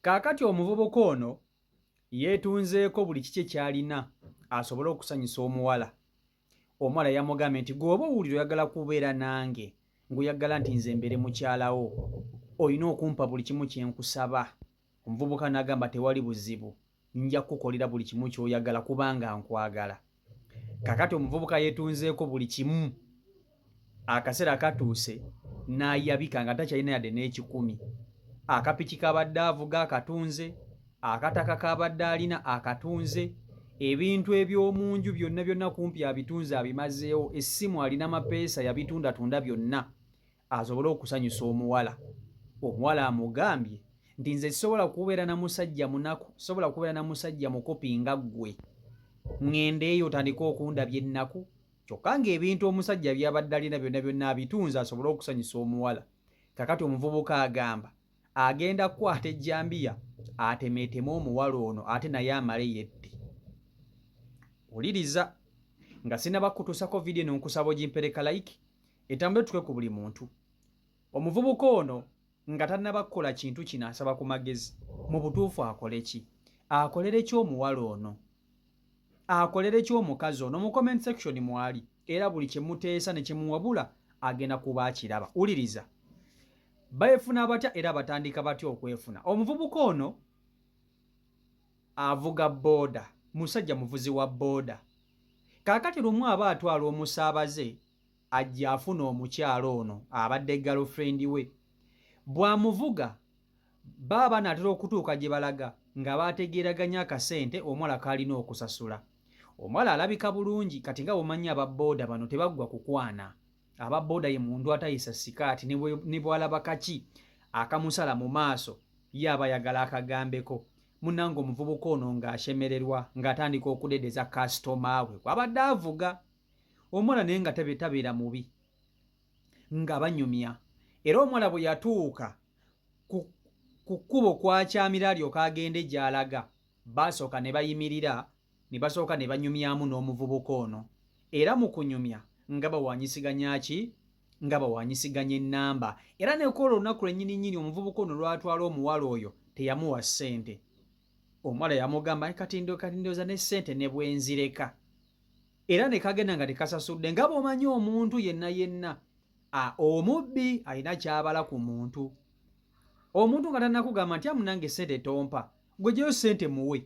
Kaakati omuvubuka ono yeetunzeeko buli kiki ky'alina asobole okusanyusa omuwala. Omuwala yamugambye nti gwe oba owulira oyagala kubeera nange, ng'oyagala nti nze mbeere mukyala wo, olina okumpa buli kimu kye nkusaba. Omuvubuka n'agamba tewali buzibu, nja kukukolera buli kimu ky'oyagala kubanga nkwagala. Kaakati omuvubuka yeetunzeeko buli kimu. Akaseera katuuse n'ayabika nga takyalina yadde n'ekikumi. Akapiki k'abadde avuga akatunze, akataka k'abadde alina akatunze, ebintu eby'omu nju byonna byonna kumpi abitunze abimazeewo, essimu alina mapeesa yabitundatunda byonna asobole okusanyusa omuwala. Omuwala amugambye nti nze sisobola kubeera na musajja munaku, sisobola kubeera na musajja mukopi nga ggwe. Ŋŋende eyo otandike okundabya ennaku. Kyokka ng'ebintu omusajja by'abadde alina byonna byonna abitunze asobole okusanyusa omuwala. Kaakati omuvubuka agamba agenda kukwata ejjambiya atemeeteme omuwala ono ate naye amale yette. Wuliriza, nga sinnaba kukutuusako vidiyo eno nkusaba ogimpere ka like etambule tutuuke ku buli muntu. Omuvubuka ono nga tannaba kukola kintu kino asaba ku magezi. Mu butuufu akole ki? Akolere ki omuwala ono? Akolere ki omukazi ono? Mu comment section mwali era buli kye muteesa ne kye muwabula agenda kuba akiraba. Wuliriza. Beefuna batya era batandika batya okwefuna? Omuvubuka ono avuga bbooda, musajja muvuzi wa bbooda. Kaakati lumu aba atwala omusaabaze ajja afuna omukyala ono abadde girlfriend we. Bw'amuvuga baba banaatera okutuuka gye balaga nga baategeeraganye akasente omuwala k'alina okusasula. Omuwala alabika bulungi kati nga bw'omanyi aba bbooda bano tebaggwa kukwana. Aba bbooda ye muntu atayisa sikaati ne bw'alaba kaki akamusala mu maaso ye aba ayagala akagambeko. Munnange omuvubuka ono ng'ashemererwa ng'atandika okudedeza kasitoma we gw'abadde avuga. Omuwala naye nga tabeera mubi nga banyumya era omuwala bwe yatuuka ku kkubo kw'akyamira alyoke agende gy'alaga, baasooka ne bayimirira ne basooka ne banyumyamu n'omuvubuka ono era mu kunyumya nga bawaanyisiganya ki? Nga bawaanyisiganya ennamba era ne ku olwo olunaku lwennyini nnyini omuvubuka ono lw'atwala omuwala oyo teyamuwa ssente. Omuwala yamugamba kati ndowooza ne ssente ne bwe nzireka era ne kagenda nga tekasasudde nga bw'omanyi omuntu yenna yenna omubbi alina ky'abala ku muntu. Omuntu nga tannakugamba nti amunange ssente tompa, gwe gyeyo ssente muwe.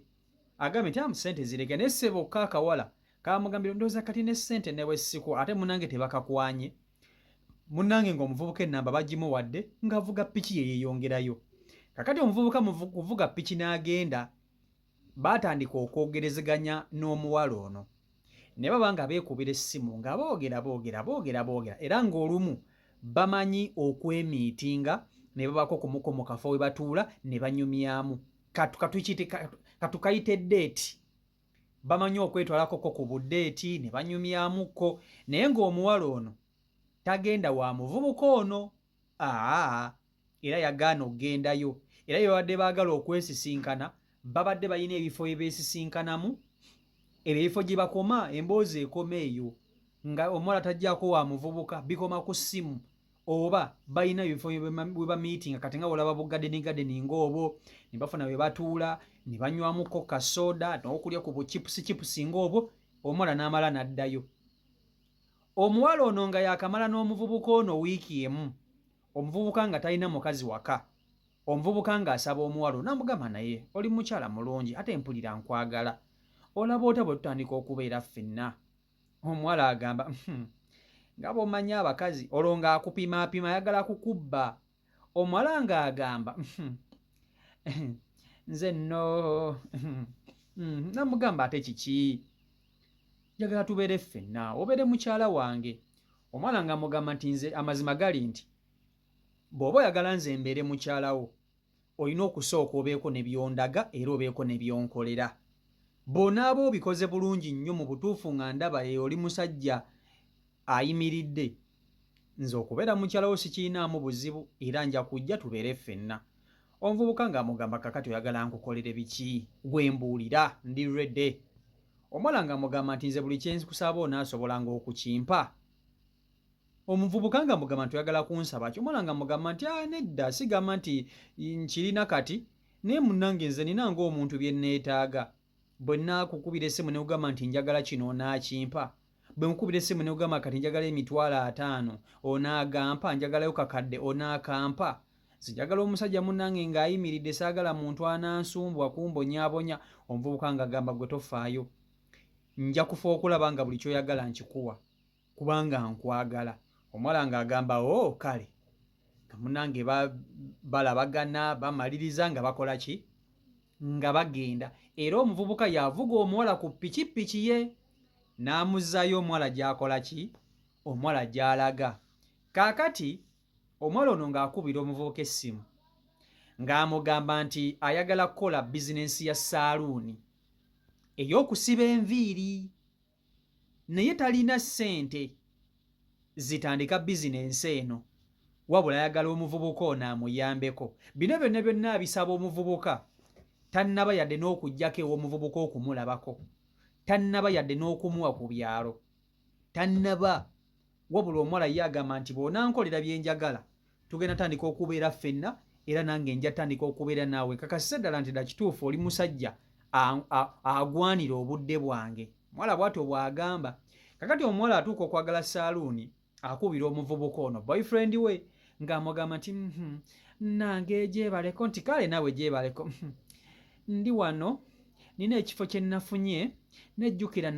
Agambye nti amu ssente zireke naye ssebo ko akawala kamugambira ndowooza kati ne ssente ne bwe siku ate munnange tebakakwanye. Munnange ng'omuvubuka ennamba bagimuwadde ng'avuga ppiki ye yeeyongerayo. Kakati omuvubuka mu kuvuga ppiki n'agenda baatandika okwogerezeganya n'omuwala ono ne baba nga beekubira essimu nga boogera boogera boogera boogera era ng'olumu bamanyi okwemiitinga ne babaako kumuko mu kafo we batuula ne banyumyamu katukayite deeti bamanyi okwetwalakoko ku budeeti ne banyumyamukko naye ng'omuwala ono tagenda wa muvubuka ono aa era yagaana okugendayo era bye babadde baagala okwesisinkana babadde balina ebifo bye beesisinkanamu ebyo ebifo gye bakoma emboozi ekoma eyo nga omuwala tajjaako wa muvubuka bikoma ku ssimu oba balina ebifo we bamiitinga kati nga olaba bugadeni gadeni ng'obwo ne bafuna we batuula ne banywamuko kasoda n'okulya ku buchipusi chipusi ng'obwo omuwala n'amala n'addayo. Omuwala ono nga yaakamala n'omuvubuka ono wiiki emu, omuvubuka nga talina mukazi waka, omuvubuka ng'asaba omuwala ono n'amugamba naye oli mukyala mulungi ate mpulira nkwagala, olaba otya bwe tutandika okubeera ffenna? Omuwala agamba nga bw'omanyi abakazi olwo ng'akupimaapima ayagala kukubba. Omuwala ng'agamba nze nno namugamba ate kiki? Njagala tubeere ffenna obeere mukyala wange. Omuwala ng'amugamba nti nze amazima gali nti bw'oba oyagala nze mbeere mukyala wo olina okusooka obeeko ne by'ondaga era obeeko ne by'onkolera. Bw'onaaba obikoze bulungi nnyo mu butuufu nga ndaba ee oli musajja ayimiridde, nze okubeera mukyala wo sikirinaamu buzibu era nja kujja tubeere ffenna. Omuvubuka ng'amugamba kakati oyagala nkukolere biki? Gwe mbuulira ndi ready. Omuwala ng'amugamba nti nze buli kye nkusaba onaasobolanga okukimpa. Omuvubuka ng'amugamba nti oyagala kunsaba ki? Omuwala ng'amugamba nti ah nedda sigamba nti nkirina kati. Naye munnange nze nina ng'omuntu bye nneetaaga. Bwe nnaakukubira essimu ne nkugamba nti njagala kino onaakimpa? Bwe nkukubira essimu ne nkugamba kati njagala 50,000 onaagampa? Njagalayo kakadde onaakampa? Nze njagala omusajja munnange ng'ayimiridde, saagala muntu anansumbwa kumbonyaabonya. Omuvubuka ng'agamba gwe tofaayo, nja kufa okulaba nga buli ky'oyagala nkikuwa kubanga nkwagala. Omuwala ng'agamba o oh, kale nga munange balabagana bamaliriza nga bakola ki nga bagenda. Era omuvubuka yavuga omuwala ku pikipiki ye n'amuzzaayo omuwala gy'akola ki omuwala gy'alaga. Kaakati omuwala ono ng'akubira omuvubuka essimu ng'amugamba nti ayagala kukola bizinensi ya saaluuni ey'okusiba enviiri naye talina ssente zitandika bizinensi eno wabula ayagala omuvubuka ono amuyambeko. Bino byonna byonna abisaba omuvubuka tannaba yadde n'okuggyako ew'omuvubuka okumulabako, tannaba yadde n'okumuwa ku byalo, tannaba. Wabula omuwala ye agamba nti bw'onankolera bye njagala tugenda tandika okubeera ffenna era nange nja tandika okubeera naawe nkakasise ddala nti dda kituufu oli musajja agwanira obudde bwange. Omuwala bw'atyo bw'agamba. Kakati omuwala atuuka okwagala saaluuni akubira omuvubuka ono boyfriend we ng'amugamba nti nange gyebaleko nti kale naawe gyebaleko ndi wano nina ekifo kye nafunye nejjukira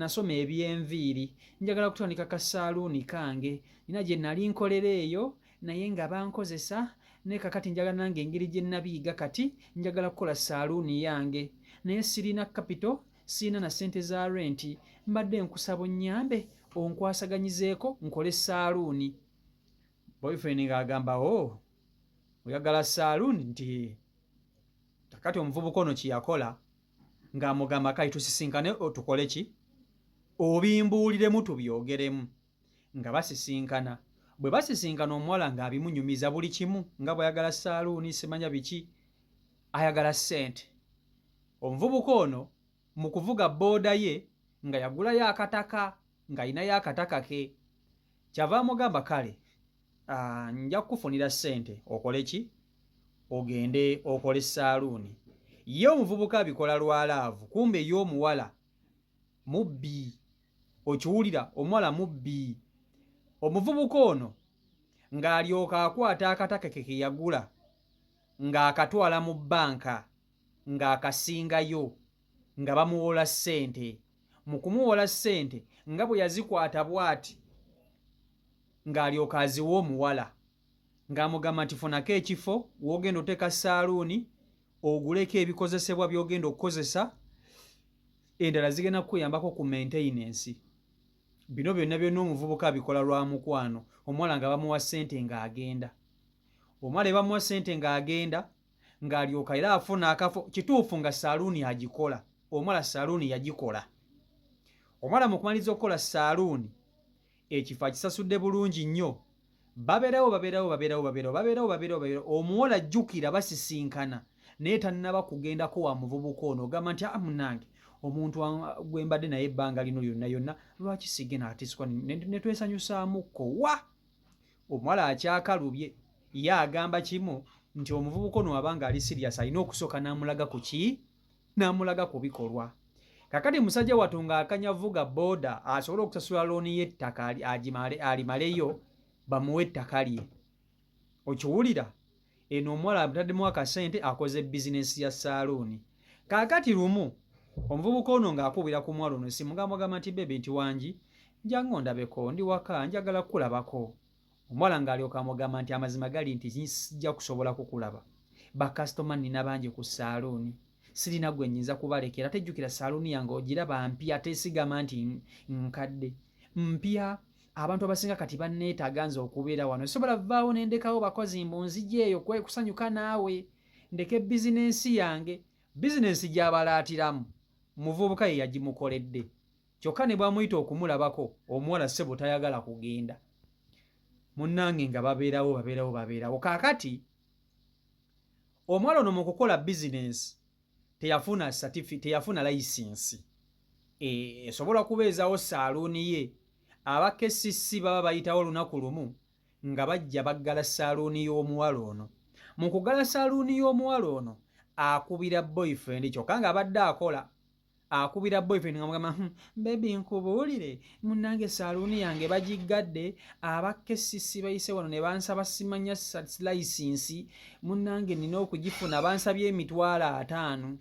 nasoma ebyenviiri njagala kutandika ka saaluuni kange nina gye nali nkolera eyo naye nga bankozesa naye kakati njagala nange engeri gye nabiyiga kati njagala kukola saaluuni yange naye sirina kapito sirina na ssente za renti mbadde nkusaba onnyambe onkwasaganyizeeko nkole saaluuni. Boyfriend ng'agamba o oh, oyagala saaluuni nti kakati omuvubuka ono kye yakola ng'amugamba kale tusisinkane tukole ki obimbuuliremu tubyogeremu nga basisinkana. Bwe basisinkana omuwala ng'abimunyumiza buli kimu nga bw'ayagala saaluuni simanya biki ayagala ssente. Omuvubuka ono mu kuvuga bbooda ye nga yagulayo akataka ng'alinayo akataka ke kyava amugamba kale nja kukufunira ssente okole ki ogende okole saaluuni. Ye omuvubuka abikola lwa laavu kumbe ye omuwala mubbi. Okiwulira omuwala mubbi. Omuvubuka ono ng'alyoka akwata akataka ke ke yagula ng'akatwala mu bbanka ng'akasingayo nga bamuwola ssente. Mu kumuwola ssente nga bwe yazikwata bw'ati ng'alyoka aziwa omuwala ng'amugamba nti funako ekifo w'ogenda oteeka saaluuni oguleko ebikozesebwa by'ogenda okukozesa endala zigenda kukuyambako ku maintenance. Bino byonna byonna omuvubuka abikola lwa mukwano omuwala nga bamuwa ssente ng'agenda. Omuwala bamuwa ssente ng'agenda ng'alyoka era afuna akafo kituufu nga saaluuni agikola. Omuwala saaluuni yagikola. Omuwala mu kumaliriza okukola saaluuni ekifo akisasudde bulungi nnyo. Babeerawo babeerawo babeerawo babeerawo babeerawo babeerawo babeerawo omuwala jjukira basisinkana naye tannaba kugendako wa muvubuka ono ogamba nti ah munnange omuntu gwe mbadde naye ebbanga lino lyonna yonna lwaki sigenda atiswa ne twesanyusaamukko wa omuwala akyakalubye ye agamba kimu nti omuvubuka ono waba nga ali sirias alina okusooka n'amulaga ku ki n'amulaga ku bikolwa. Kakati musajja wattu ng'akanya vuga boda asobole okusasula looni y'ettaka alimaleyo bamuwe ettaka lye. Okiwulira? Eno omuwala amutaddemu akasente akoze bizinensi ya saaluuni. Kaakati lumu omuvubuka ono ng'akubira ku muwala ono essimu ng'amugamba nti bebi nti wangi jangu ondabeko ndi waka njagala kukulabako. Omuwala ng'alyoka amugamba nti amazima gali nti sijja kusobola kukulaba. Bakasitoma nnina bangi ku saaluuni. Sirina gwe nnyinza kubalekera. Ate jjukira saaluuni yange ogiraba mpya tesigama nti nkadde. Mpya abantu abasinga kati banneetaaga nze okubeera wano. Sisobola vvaawo ne ndekawo bakozi mbu nzija eyo kusanyuka naawe ndeke bizinensi yange. Bizinensi gy'abalaatiramu muvubuka ye yagimukoledde. Kyokka ne bw'amuyita okumulabako omuwala ssebo tayagala kugenda. Munnange nga babeerawo babeerawo babeerawo. Kaakati omuwala ono mu kukola bizinensi teyafuna satifi teyafuna layisinsi esobola kubeezawo saaluuni ye. Aba KCC baba bayitawo olunaku lumu nga bajja baggala saaluuni y'omuwala ono. Mu kuggala saaluuni y'omuwala ono Akubira boyfriend, kyokka ng'abadde akola, akubira boyfriend nga mugamba, baby, nkubuulire munnange, saaluuni yange bagiggadde, aba KCC bayise wano ne bansaba simanya license, munnange nina okugifuna, bansabye 50,000."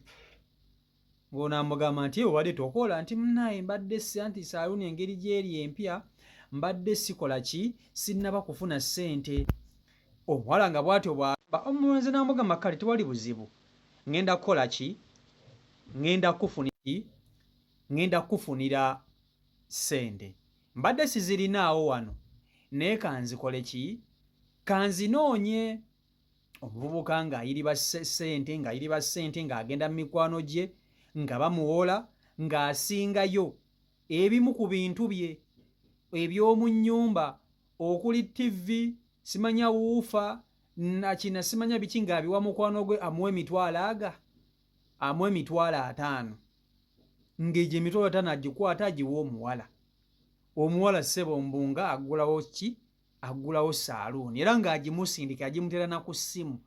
Ng'ono amugamba nti, "Obadde tokola?" Nti, "Munaye mbadde si anti saaluuni engeri gyeri empya mbadde sikola ki, sinnaba kufuna ssente." Omuwala nga bw'atyo bw'agamba omulenzi, n'amugamba, "Kale tewali buzibu, ŋŋenda kukola ki, ŋŋenda kukufunira ssente, mbadde sizirinaawo wano, naye kanzikole ki, kanzinoonye." Omuvubuka ng'ayiriba ssente, ng'ayiriba ssente, ng'agenda mu mikwano gye nga bamuwola, ng'asingayo ebimu ku bintu bye eby'omu nnyumba okuli ttivi, simanya woofer, nakina, simanya biki, ng'abiwa mukwano gwe amuwa 50,000, aga amuwa 50,000, ng'egyo 50,000 agikwata agiwa omuwala. Omuwala ssebo mbunga agulawo ki, agulawo saaluuni, era ng'agimusindika, agimuteera na ku ssimu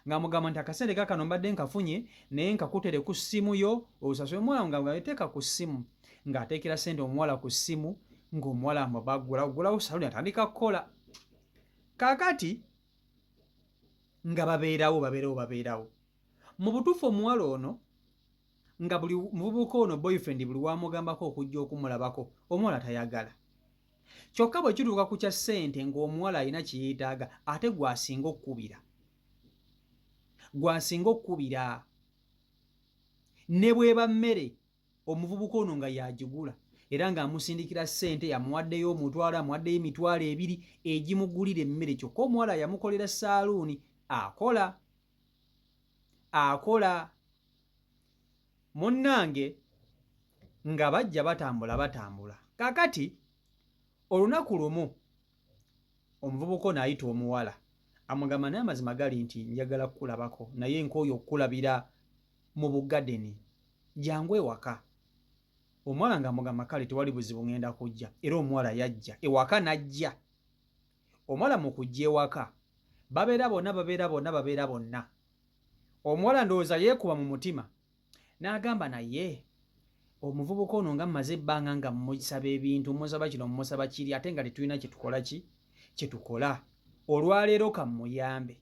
ng'amugamba nti, "Akasente kakano mbadde nkafunye, naye nkakutere ku ssimu yo osasule." Omuwala nga teeka ku ssimu, ng'ateekera ssente omuwala ku ssimu, ng'omuwala bagulawo saaluuni, atandika kukola. Kaakati nga babeerawo, babeerawo, babeerawo. Mu butuufu omuwala ono nga buli muvubuka ono boyfriend buli wamugambako okujja okumulabako, omuwala tayagala. Kyokka bwe kituuka ku kya ssente, ng'omuwala alina kye yeetaaga, ate gw'asinga okkubira, gw'asinga okkubira, ne bw'eba mmere, omuvubuka ono nga y'agigula, era ng'amusindikira ssente, yamuwaddeyo 100, amuwaddeyo 20,000 egimugulira emmere. Kyokka omuwala yamukolera saaluuni, akola, akola. Munnange nga bajja batambula, batambula. Kaakati olunaku lumu omuvubuka ono ayita omuwala, amugamba, "Naye amazima gali nti njagala kukulabako, naye nkooye okukulabira mu bugadeni, jangu ewaka." Omuwala ng'amugamba, "Kale tewali buzibu, ŋŋenda kujja." Era omuwala yajja ewaka, n'ajja. Omuwala mu kujja ewaka, babeera bonna, babeera bonna, babeera bonna. Omuwala ndowooza yeekuba mu mutima n'agamba, "Naye omuvubuka ono nga mmaze ebbanga nga mmusaba ebintu, mmusaba kino, mmusaba kiri, ate nga tetulina kye tukola ki kye tukola, olwaleero kammuyambe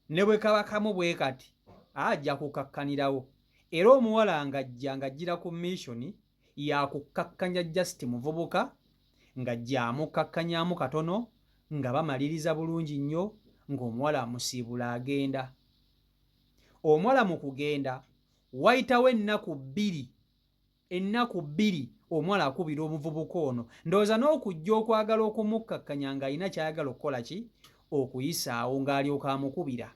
ne bwe kaba kamu bwe kati, ajja kukakkanirawo." Era omuwala ng'ajja ng'ajjira ku mission yakukkakkanya just muvubuka, ng'ajja amukkakkanyaamu katono, nga bamaliriza bulungi nnyo, ng'omuwala amusiibula agenda. Omuwala mu kugenda, wayitawo ennaku 2, ennaku 2, omuwala akubira omuvubuka ono, ndowooza n'okujja okwagala okumukkakkanya ng'alina ky'ayagala okukola ki, okuyisaawo, ng'alyoka amukubira,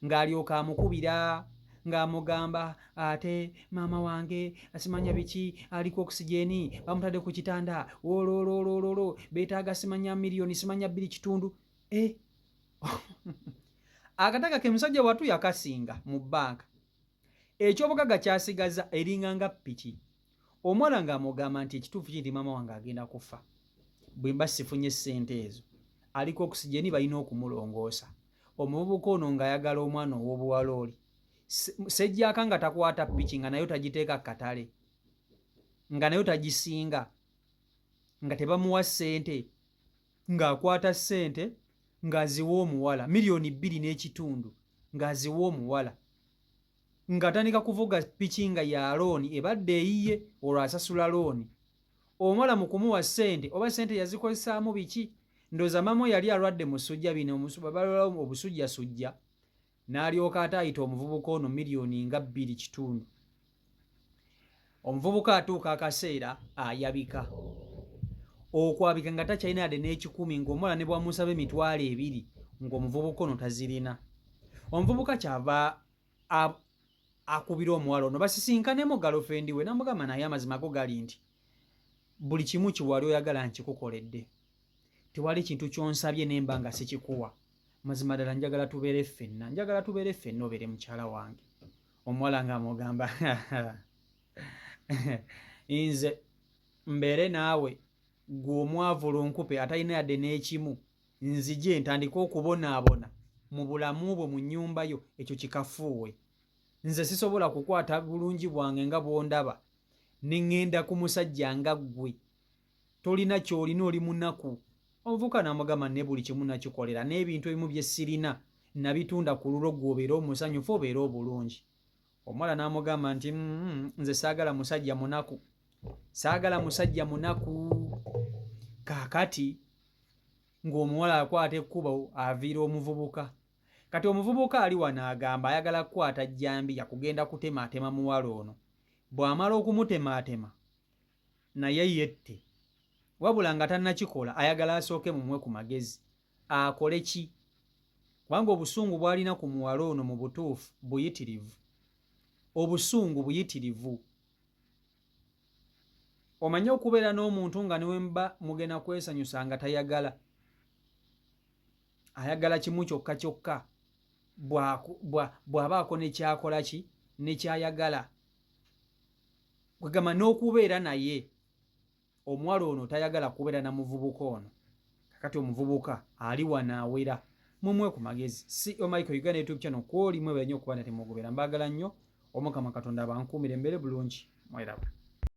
ng'alyoka amukubira ng'amugamba, "Ate maama wange asimanya biki, aliko oxygen, bamutadde ku kitanda, wolololololo, beetaaga simanya miliyoni simanya 2.5." E akataka ke musajja watu yakasinga mu bbanka, ekyobugagga kyasigaza eringa nga piki. Omuwala ng'amugamba nti, "Ekituufu ki nti maama wange agenda kufa bwe mba sifunye ssente ezo, aliko oxygen, balina okumulongoosa." Omuvubuka ono ng'ayagala omwana ow'obuwala oli sejjaaka nga takwata piki, nga nayo tagiteeka katale, nga nayo tagisinga, nga tebamuwa ssente, ng'akwata ssente ng'aziwa omuwala, miliyoni 2.5 ng'aziwa omuwala, ng'atandika kuvuga piki nga ya loan, ebadde eyiye, olwo asasula loan. Omuwala mu kumuwa ssente, oba ssente yazikozesaamu biki, ndowooza maama yali alwadde musujja, bino balwala obusujjasujja, n'alyoka ate ayita omuvubuka ono miliyoni nga 2.5. Omuvubuka atuuka akaseera ayabika okwabika nga takyalina yadde n'ekikumi, ng'omuwala ne bwamusaba 20,000 ng'omuvubuka ono tazirina. Omuvubuka kyava akubira omuwala ono basisinkanemu girlfriend we, namugamba, "Naye amazima go gali nti buli kimu kiwali oyagala nkikukoledde, tewali kintu kyonsabye nemba nga sikikuwa. Mazima ddala njagala tubeere ffenna, njagala tubeere ffenna, obeere mukyala wange." Omuwala ng'amugamba, "Nze mbeere naawe, gwe omwavu lunkupe atalina yadde n'ekimu, nzije ntandike okubonaabona mu bulamu bwo mu nnyumba yo, ekyo kikafuuwe. Nze sisobola kukwata bulungi bwange nga bw'ondaba ne ŋŋenda ku musajja nga ggwe. Tolina ky'olina, oli munaku. Omuvubuka n'amugamba, ne buli kimu nakikolera, n'ebintu ebimu bye sirina nabitunda ku lulwo ggwe obeere omusanyufu, obeere obulungi. Omuwala n'amugamba nti, nze saagala musajja munaku, saagala musajja munaku. Kaakati ng'omuwala akwata ekkubo aviira omuvubuka. Kati omuvubuka ali wano agamba ayagala kukwata jjambiya kugenda kutemaatema muwala ono. Bw'amala okumutemaatema naye yette. Wabula nga tannakikola ayagala asooke mumuwe ku magezi akole ki, kubanga obusungu bw'alina ku muwala ono mu butuufu buyitirivu. Obusungu buyitirivu. Omanyi okubeera n'omuntu nga ne bwe muba mugenda kwesanyusa nga tayagala, ayagala kimu kyokka kyokka, bw'abaako ne ky'akola ki ne ky'ayagala. Kwegamba n'okubeera naye omuwala ono tayagala kubeera na muvubuka ono. Kakati omuvubuka ali wano awera, mumuwe ku magezi. CEO Michael Uganda YouTube channel kwoli, mwebale nnyo okuba nate mugobera. Mbaagala nnyo, Omukama Katonda abankuumire, mbeere bulungi, mweraba.